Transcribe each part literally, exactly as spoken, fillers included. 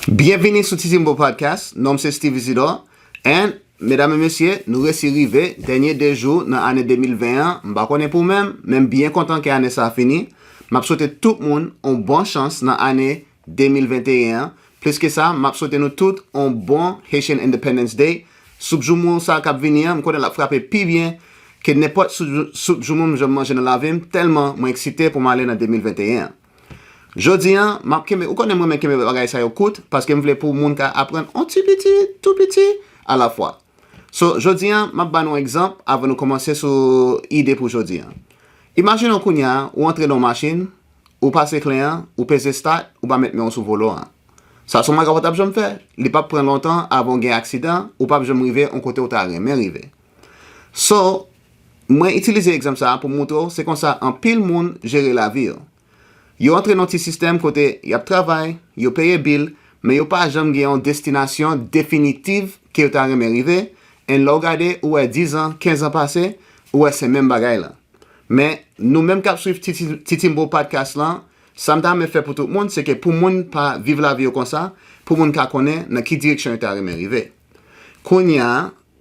Byenvini sou Titimbo Podcast. Non m se Steve Isidore. And, medam e mesye, nou resi rive dènye de jou nan ane de mil ven an. M pa konnen pou menm, men m byen kontan ke ane sa a fini. M ap swete tout moun on bon chans nan ane de mil venteyen an. Plis ke sa, m ap swete nou tout on bon Haitian Independence Day. Soup joumou sa k ap vini an, m konnen l ap frape pi byen ke nenpòt soup, soup joumou m janm manje nan lavi m, tèlman mwen eksite pou m ale nan de mil venteyen an. Jodi an, m ap kenbe, ou konnen m renmen kenbe bagay sa yo kout, paske m vle pou moun ka aprann on ti piti, tou piti, alafwa. So, jodi an, m ap ba nou egzanp avan nou kòmanse sou ide pou jodi an. Imajine w kounye a, ou antre nan yon machin, ou pase kle an, ou peze start, ou pa met men w sou volo an. Sa se yon bagay w pa t ap janm fè. Li p ap pran lontan avan w gen aksidan, ou p ap janm rive yon kote w ta renmen rive. So, mwen itilize egzanp sa a pou montre w se konsa anpil moun jere lavi yo. Yo antre nan ti sistèm kote y ap travay, yo peye bil, men yo pa janm gen yon destinasyon definitiv ke yo ta renmen rive, and lè w gade, ou wè diz an, kenz an pase, ou wè se menm bagay la. Men, nou menm k ap swiv Titi, Titimbo Podcast lan, sa m ta renmen fè pou tout moun, se ke pou moun pa viv lavi yo konsa, pou moun ka konnen nan ki direksyon yo ta renmen rive. Kounye a,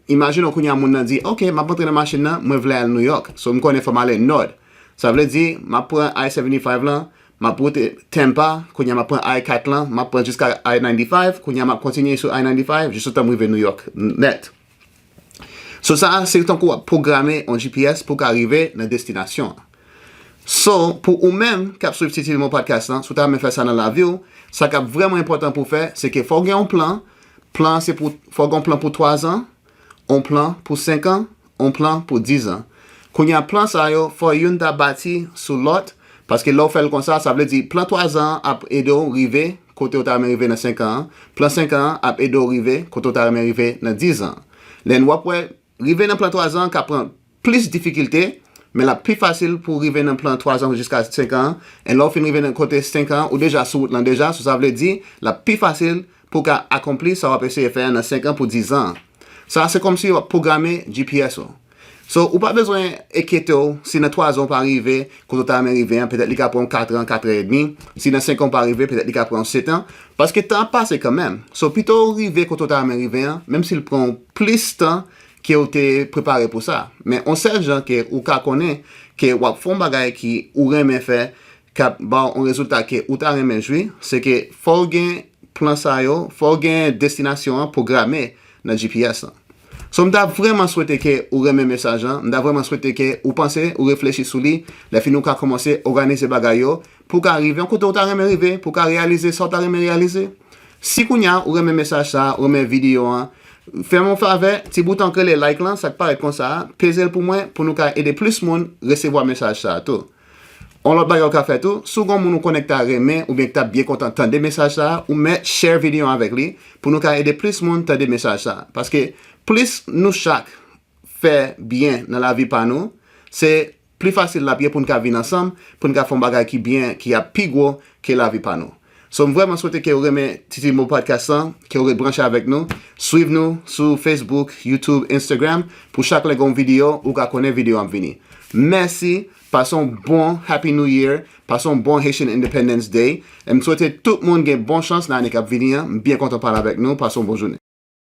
imajine w kounye a moun nan di, "Ok, m ap antre nan machin nan, mwen vle al New York. So, m konnen fò m ale nòd." Sa vle di, m ap pran I seventy-five lan, m ap woute Tampa, kounye a m ap pran I kat lan, m ap pran jiska I ninety-five, kounye a m ap kontinye sou I ninety-five, jis otan m rive New York nèt. So, sa a, se tankou w ap pwograme yon G P S pou w ka rive nan destinasyon an. So, pou ou menm k ap swiv Titimbo Podcast lan, si w ta renmen fè sa nan lavi w, sa k ap vrèman enpòtan pou w fè, se ke fò w gen yon plan. Plan an se pou, fò w gen yon plan pou twa zan, yon plan pou senk an, yon plan pou diz an. Kounye a, plan sa yo, fò youn ta bati sou lòt, paske lè w fè l konsa, sa vle di plan twa zan an ap ede w rive kote w ta renmen rive nan senk an an, plan senk an an ap ede w rive kote w ta renmen rive nan diz an. Then w ap wè, rive nan plan twa zan an ka pran plis difikilte, men l ap pi fasil pou w rive nan plan twa zan jiska senk an an. And lè w fin rive nan kote senk an an, ou deja sou wout lan deja, so sa vle di, l ap pi fasil pou w ka akonpli sa w ap eseye fè a nan senk an pou diz an. Sa a se kòmsi w ap pwograme G P S ou. So, ou pa bezwen enkyete w si nan twa zan w pa rive kote w ta renmen rive an, petèt li ka pran w kat an, kat an edmi. Si nan senk an w pa rive, petèt li ka pran w sèt an. Paske tan ap pase kanmenm. So, pito w rive kote w ta renmen rive an, menm si l pran w plis tan ke w te prepare pou sa. Men on sèl jan ke ou ka konnen ke w ap fè yon bagay ki ou renmen fè, k ap ba w yon rezilta ke ou ta renmen jwi, se ke fò w gen plan sa yo, fò w gen destinasyon an pwograme nan G P S lan. So, m ta vrèman swete ke ou renmen mesaj lan, m ta vrèman swete ke ou panse, ou reflechi sou li, lè fini w ka kòmanse òganize bagay yo, pou w ka rive yon kote w ta renmen rive, pou w ka reyalize sa w ta renmen reyalize. Si kounye a ou renmen mesaj sa a, ou renmen videyo an, fè m yon favè, ti bouton k rele like lan, sa k parèt konsa a, peze l pou mwen, pou nou ka ede plis moun resevwa mesaj sa a tou. On lòt bagay ou ka fè tou, si w gen yon moun ou konnen k ta renmen oubyen k ta byen kontan tande mesaj sa a, ou mèt share videyo an avèk li, pou nou ka ede plis moun tande mesaj sa a. Paske plis nou chak fè byen nan lavi pa nou, se pli fasil l ap ye pou n ka vin ansanm, pou n ka fè yon bagay ki byen, ki ap pi gwo ke lavi pa nou. So, m vrèman swete ke w renmen Titimbo Podcast lan, ke w ret branche avèk nou, swiv nou sou Facebook, YouTube, Instagram, pou chak lè gen yon videyo, ou ka konnen videyo ap vini. Mèsi, pase yon bon Happy New Year, pase yon bon Haitian Independence Day, e m swete tout moun gen bon chans nan ane k ap vini an, m byen kontan pale avèk nou, pase yon bon jounen.